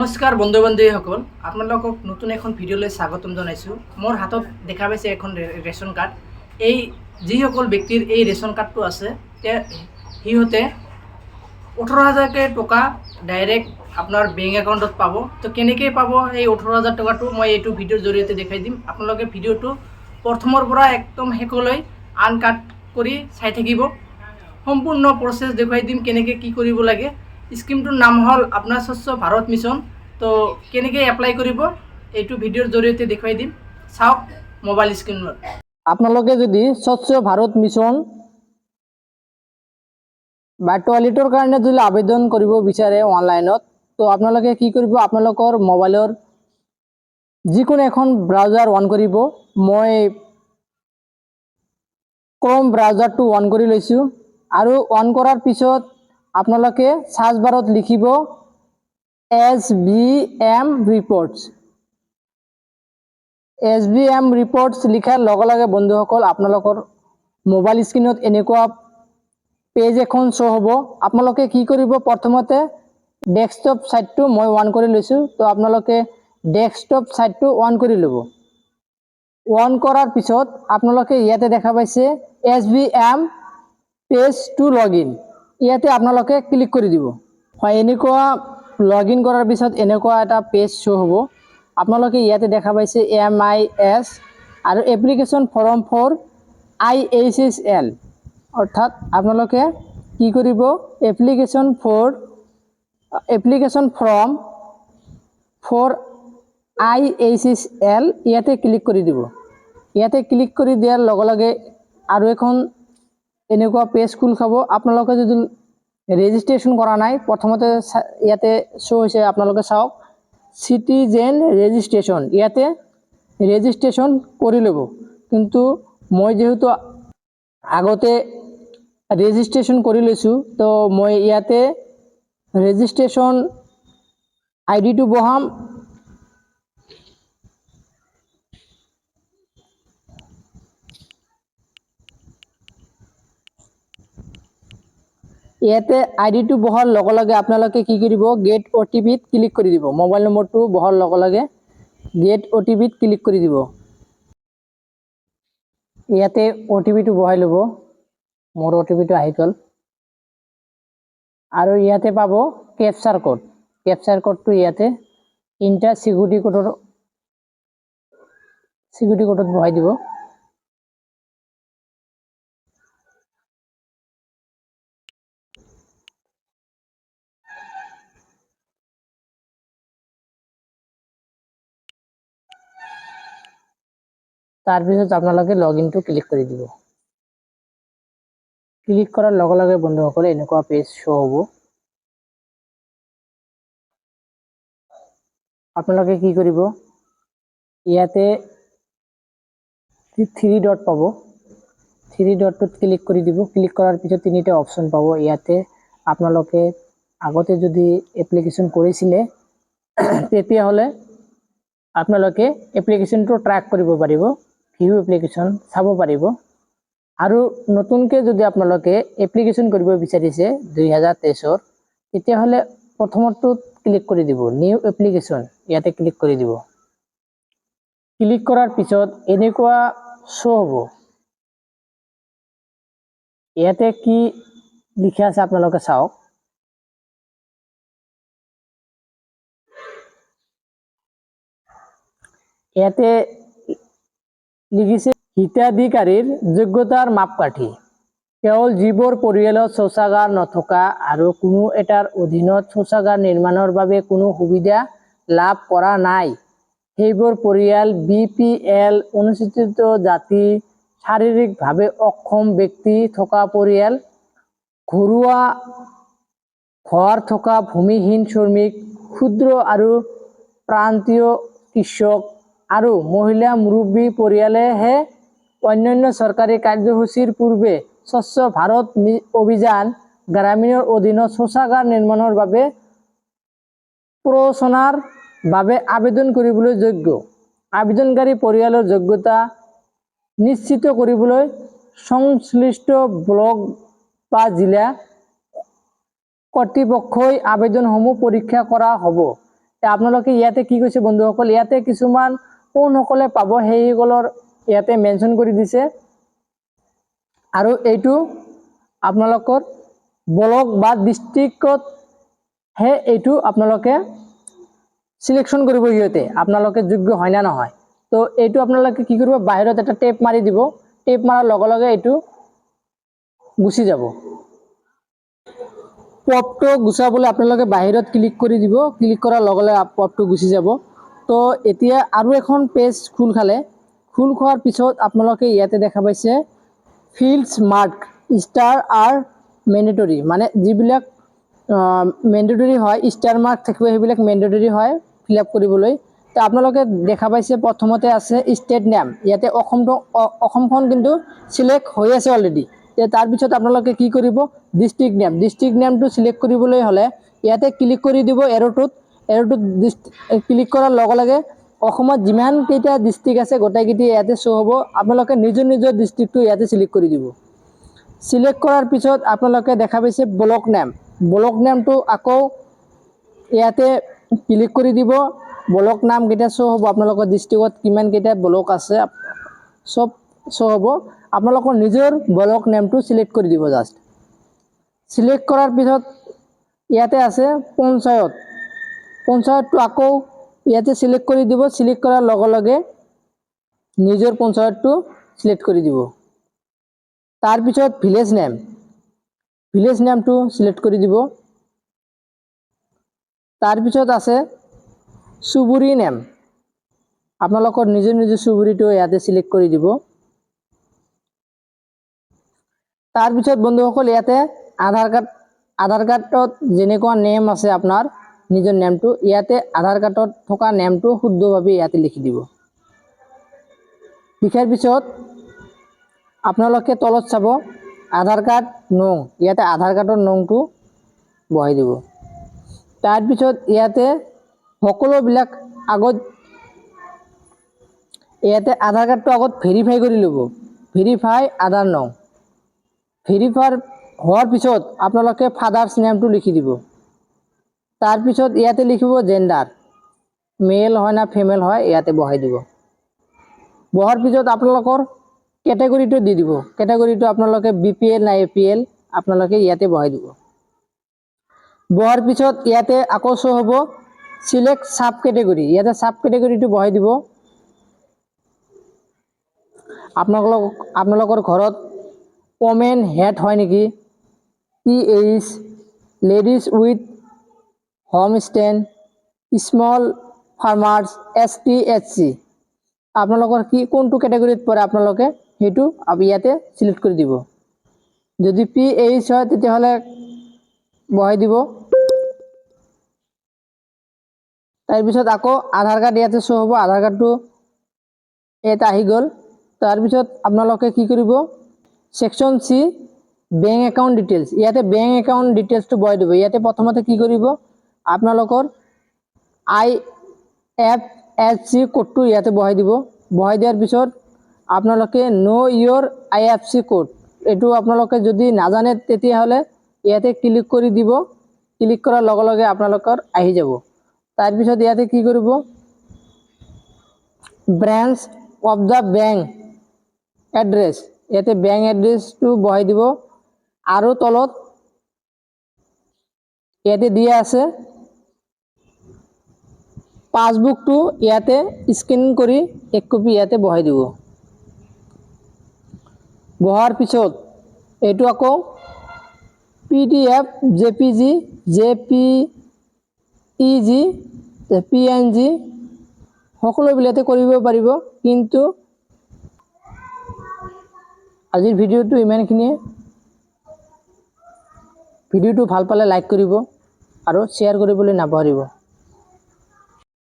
নমস্কাৰ বন্ধু বান্ধৱীসকল, আপোনালোকক নতুন এখন ভিডিঅ'লৈ স্বাগতম জনাইছোঁ। মোৰ হাতত দেখা পাইছে এখন ৰেচন কাৰ্ড। এই যিসকল ব্যক্তিৰ এই ৰেচন কাৰ্ডটো আছে, সিহঁতে 18 হাজাৰকৈ টকা ডাইৰেক্ট আপোনাৰ বেংক একাউণ্টত পাব। তো কেনেকৈ পাব এই 18 হাজাৰ টকাটো, মই এইটো ভিডিঅ'ৰ জৰিয়তে দেখাই দিম। আপোনালোকে ভিডিঅ'টো প্ৰথমৰ পৰা একদম শেষলৈ আনকাট কৰি চাই থাকিব। সম্পূৰ্ণ প্ৰচেছ দেখুৱাই দিম, কেনেকৈ কি কৰিব লাগে। স্কিমটোৰ নাম হ'ল আপোনাৰ স্বচ্ছ ভাৰত মিছন। তো কেনেকৈ এপ্লাই কৰিব, এইটো ভিডিঅ'ৰ জৰিয়তে দেখুৱাই দিম। চাওক মোবাইল স্ক্ৰীণত। আপোনালোকে যদি স্বচ্ছ ভাৰত মিছন বা টয়লেটৰ কাৰণে যদি আবেদন কৰিব বিচাৰে অনলাইনত, তো আপোনালোকে কি কৰিব? আপোনালোকৰ মোবাইলৰ যিকোনো এখন ব্ৰাউজাৰ অন কৰিব। মই ক্ৰম ব্ৰাউজাৰটো অন কৰি লৈছোঁ আৰু অন কৰাৰ পিছত আপোনালোকে চাৰ্চ বাৰত লিখিব SBM reports. SBM reports লিখাৰ লগে লগে বন্ধুসকল, আপোনালোকৰ মোবাইল স্ক্ৰীণত এনেকুৱা পেজ এখন শ্ব' হ'ব। আপোনালোকে কি কৰিব? প্ৰথমতে ডেস্কটপ ছাইটটো মই অন কৰি লৈছোঁ, তো আপোনালোকে ডেস্কটপ ছাইটটো অন কৰি ল'ব। অন কৰাৰ পিছত আপোনালোকে ইয়াতে দেখা পাইছে SBM page to log in, ইয়াতে আপোনালোকে ক্লিক কৰি দিব। হয়, এনেকুৱা লগ ইন কৰাৰ পিছত এনেকুৱা এটা পেজ শ্ব' হ'ব। আপোনালোকে ইয়াতে দেখা পাইছে এমআইএছ আৰু এপ্লিকেশ্যন ফৰ্ম ফৰ আইএইচএইচএল। অৰ্থাৎ আপোনালোকে কি কৰিব? Application form for IHHL, ইয়াতে ক্লিক কৰি দিব। ইয়াতে ক্লিক কৰি দিয়াৰ লগে লগে আৰু এখন এনেকুৱা পেজ খোল খাব। আপোনালোকে যদি ৰেজিষ্ট্ৰেশ্যন কৰা নাই, প্ৰথমতে ইয়াতে শ্ব' হৈছে, আপোনালোকে চাওক, চিটিজেন ৰেজিষ্ট্ৰেশ্যন, ইয়াতে ৰেজিষ্ট্ৰেশ্যন কৰি ল'ব। কিন্তু মই যিহেতু আগতে ৰেজিষ্ট্ৰেশ্যন কৰি লৈছোঁ, তো মই ইয়াতে ৰেজিষ্ট্ৰেশ্যন আইডিটো বহাম। ইয়াতে আইডিটো বহাৰ লগে লগে আপোনালোকে কি কৰিব? গেট অ'টিপিত ক্লিক কৰি দিব। মোবাইল নম্বৰটো বহাৰ লগে লগে গেট অ'টিপিত ক্লিক কৰি দিব। ইয়াতে অ'টিপিটো বহাই ল'ব। মোৰ অ'টিপিটো আহি গ'ল। আৰু ইয়াতে পাব কেপচাৰ কোড। কেপচাৰ কোডটো ইয়াতে ইণ্টাৰ চিকিউৰিটি কোডত বহাই দিব। তাৰপিছত আপোনালোকে লগ ইনটো ক্লিক কৰি দিব। ক্লিক কৰাৰ লগে লগে বন্ধুসকলে, এনেকুৱা পেজ শ্ব' হ'ব। আপোনালোকে কি কৰিব? ইয়াতে থ্ৰী ডট পাব, থ্ৰী ডটটোত ক্লিক কৰি দিব। ক্লিক কৰাৰ পিছত তিনিটা অপশ্যন পাব। ইয়াতে আপোনালোকে আগতে যদি এপ্লিকেশ্যন কৰিছিলে, তেতিয়াহ'লে আপোনালোকে এপ্লিকেশ্যনটো ট্ৰেক কৰিব পাৰিব, ভিউ এপ্লিকেশ্যন চাব পাৰিব। আৰু নতুনকৈ যদি আপোনালোকে এপ্লিকেশ্যন কৰিব বিচাৰিছে 2023ৰ, তেতিয়াহ'লে প্ৰথমটোত ক্লিক কৰি দিব, নিউ এপ্লিকেশ্যন, ইয়াতে ক্লিক কৰি দিব। ক্লিক কৰাৰ পিছত এনেকুৱা শ্ব' হ'ব। ইয়াতে কি লিখা আছে আপোনালোকে চাওক। ইয়াতে লিখিছে, হিতাধিকাৰীৰ যোগ্যতাৰ মাপকাঠি কেৱল যিবোৰ পৰিয়ালত শৌচাগাৰ নথকা আৰু কোনো এটাৰ অধীনত শৌচাগাৰ নিৰ্মাণৰ বাবে কোনো সুবিধা লাভ কৰা নাই, সেইবোৰ পৰিয়াল, বিপিএল, অনুসূচিত জাতি, শাৰীৰিকভাৱে অক্ষম ব্যক্তি থকা পৰিয়াল, ঘৰুৱা ঘৰ থকা ভূমিহীন শ্ৰমিক, ক্ষুদ্ৰ আৰু প্ৰান্তীয় কৃষক আৰু মহিলা মুৰব্বী পৰিয়ালেহে অন্যান্য চৰকাৰী কাৰ্যসূচীৰ পূৰ্বে স্বচ্ছ ভাৰত অভিযান গ্ৰামীণৰ অধীনত শৌচাগাৰ নিৰ্মাণৰ বাবে প্ৰৰোচনাৰ বাবে আবেদন কৰিবলৈ যোগ্য। আবেদনকাৰী পৰিয়ালৰ যোগ্যতা নিশ্চিত কৰিবলৈ সংশ্লিষ্ট ব্লক বা জিলা কৰ্তৃপক্ষই আবেদনসমূহ পৰীক্ষা কৰা হ'ব। আপোনালোকে ইয়াতে কি কৈছে বন্ধুসকল, ইয়াতে কিছুমান কোনসকলে পাব সেইসকলৰ ইয়াতে মেনশ্যন কৰি দিছে। আৰু এইটো আপোনালোকৰ ব্লক বা ডিষ্ট্ৰিক্টতহে এইটো আপোনালোকে চিলেকশ্যন কৰিব সিহঁতে, আপোনালোকে যোগ্য হয় নে নহয়। তো এইটো আপোনালোকে কি কৰিব, বাহিৰত এটা টেপ মাৰি দিব। টেপ মাৰাৰ লগে লগে এইটো গুচি যাব। পপটো গুচাবলৈ আপোনালোকে বাহিৰত ক্লিক কৰি দিব। ক্লিক কৰাৰ লগে লগে পপটো গুচি যাব। তো এতিয়া আৰু এখন পেজ খোল খালে। খোল খোৱাৰ পিছত আপোনালোকে ইয়াতে দেখা পাইছে "Fields marked star are mandatory", মানে যিবিলাক মেণ্ডেটৰী হয়, ষ্টাৰ মাৰ্ক থাকিব, সেইবিলাক মেণ্ডেটৰী হয় ফিল আপ কৰিবলৈ। তো আপোনালোকে দেখা পাইছে প্ৰথমতে আছে ষ্টেট নেম। ইয়াতে অসমটো অসমখন কিন্তু চিলেক্ট হৈ আছে অলৰেডি। তাৰপিছত আপোনালোকে কি কৰিব? ডিষ্ট্ৰিক্ট নেম, ডিষ্ট্ৰিক্ট নেমটো চিলেক্ট কৰিবলৈ হ'লে ইয়াতে ক্লিক কৰি দিব এৰ'টোত। এৰ'টোত ক্লিক কৰাৰ লগে লগে অসমত যিমানকেইটা ডিষ্ট্ৰিক্ট আছে, গোটেইকেইটি ইয়াতে শ্ব' হ'ব। আপোনালোকে নিজৰ নিজৰ ডিষ্ট্ৰিক্টটো ইয়াতে চিলেক্ট কৰি দিব। চিলেক্ট কৰাৰ পিছত আপোনালোকে দেখা পাইছে ব্লক নেম। ব্লক নেমটো আকৌ ইয়াতে ক্লিক কৰি দিব। ব্লক নামকেইটা শ্ব' হ'ব। আপোনালোকৰ ডিষ্ট্ৰিক্টত কিমানকেইটা ব্লক আছে, চব শ্ব' হ'ব। আপোনালোকৰ নিজৰ ব্লক নেমটো চিলেক্ট কৰি দিব জাষ্ট। চিলেক্ট কৰাৰ পিছত ইয়াতে আছে পঞ্চায়ত। পঞ্চায়তটো আকৌ ইয়াতে চিলেক্ট কৰি দিব। চিলেক্ট কৰাৰ লগে লগে নিজৰ পঞ্চায়তটো চিলেক্ট কৰি দিব। তাৰপিছত ভিলেজ নেম, ভিলেজ নেমটো চিলেক্ট কৰি দিব। তাৰপিছত আছে চুবুৰী নেম। আপোনালোকৰ নিজৰ নিজৰ চুবুৰীটো ইয়াতে চিলেক্ট কৰি দিব। তাৰপিছত বন্ধুসকল, ইয়াতে আধাৰ কাৰ্ড, আধাৰ কাৰ্ডত যেনেকুৱা নেম আছে, আপোনাৰ নিজৰ নেমটো ইয়াতে আধাৰ কাৰ্ডত থকা নেমটো শুদ্ধভাৱে ইয়াতে লিখি দিব। লিখাৰ পিছত আপোনালোকে তলত চাব আধাৰ কাৰ্ড নং। ইয়াতে আধাৰ কাৰ্ডৰ নংটো বহাই দিব। তাৰপিছত ইয়াতে সকলোবিলাক আগত ইয়াতে আধাৰ কাৰ্ডটো আগত ভেৰিফাই কৰি ল'ব। ভেৰিফাই আধাৰ নং। ভেৰিফাই হোৱাৰ পিছত আপোনালোকে ফাদাৰ্ছ নেমটো লিখি দিব। তাৰপিছত ইয়াতে লিখিব জেণ্ডাৰ, মেল হয় না ফিমেল হয়, ইয়াতে বহাই দিব। বহাৰ পিছত আপোনালোকৰ কেটেগৰীটো দি দিব। কেটেগৰীটো আপোনালোকে বিপিএল না এপিএল, আপোনালোকে ইয়াতে বহাই দিব। বহাৰ পিছত ইয়াতে আকৌ শ্ব' হ'ব চিলেক্ট চাব কেটেগৰী। ইয়াতে চাব কেটেগৰীটো বহাই দিব। আপোনালোকৰ ঘৰত ওমেন হেড হয় নেকি, PH, ladies with homestead, small farmers, ST, SC, আপোনালোকৰ কি কোনটো কেটেগৰীত পৰে, আপোনালোকে সেইটো ইয়াতে চিলেক্ট কৰি দিব। যদি পিএইচ হয়, তেতিয়াহ'লে বহাই দিব। তাৰপিছত আকৌ আধাৰ কাৰ্ড ইয়াতে শ্ব' হ'ব। আধাৰ কাৰ্ডটো ইয়াতে আহি গ'ল। তাৰপিছত আপোনালোকে কি কৰিব? Section C, bank account details. ইয়াতে বেংক একাউণ্ট ডিটেইলছটো বহাই দিব। ইয়াতে প্ৰথমতে কি কৰিব? আপোনালোকৰ আইএফএছচি কোডটো ইয়াতে বহাই দিব। বহাই দিয়াৰ পিছত আপোনালোকে ন' ইয়ৰ আইএফএছচি কোড, এইটো আপোনালোকে যদি নাজানে, তেতিয়াহ'লে ইয়াতে ক্লিক কৰি দিব। ক্লিক কৰাৰ লগে লগে আপোনালোকৰ আহি যাব। তাৰপিছত ইয়াতে কি কৰিব? Branch of the bank address, ইয়াতে বেংক এড্ৰেছটো বহাই দিব। আৰু তলত ইয়াতে দিয়া আছে, পাছবুকটো ইয়াতে স্কেন কৰি এক কপি ইয়াতে বহাই দিব। বহাৰ পিছত এইটো আকৌ PDF, JPG, JPEG, PNG সকলোবিলাতে কৰিব পাৰিব। কিন্তু আজিৰ ভিডিঅ'টো ইমানখিনিয়ে। ভিডিঅ'টো ভাল পালে লাইক কৰিব আৰু শ্বেয়াৰ কৰিবলৈ নাপাহৰিব।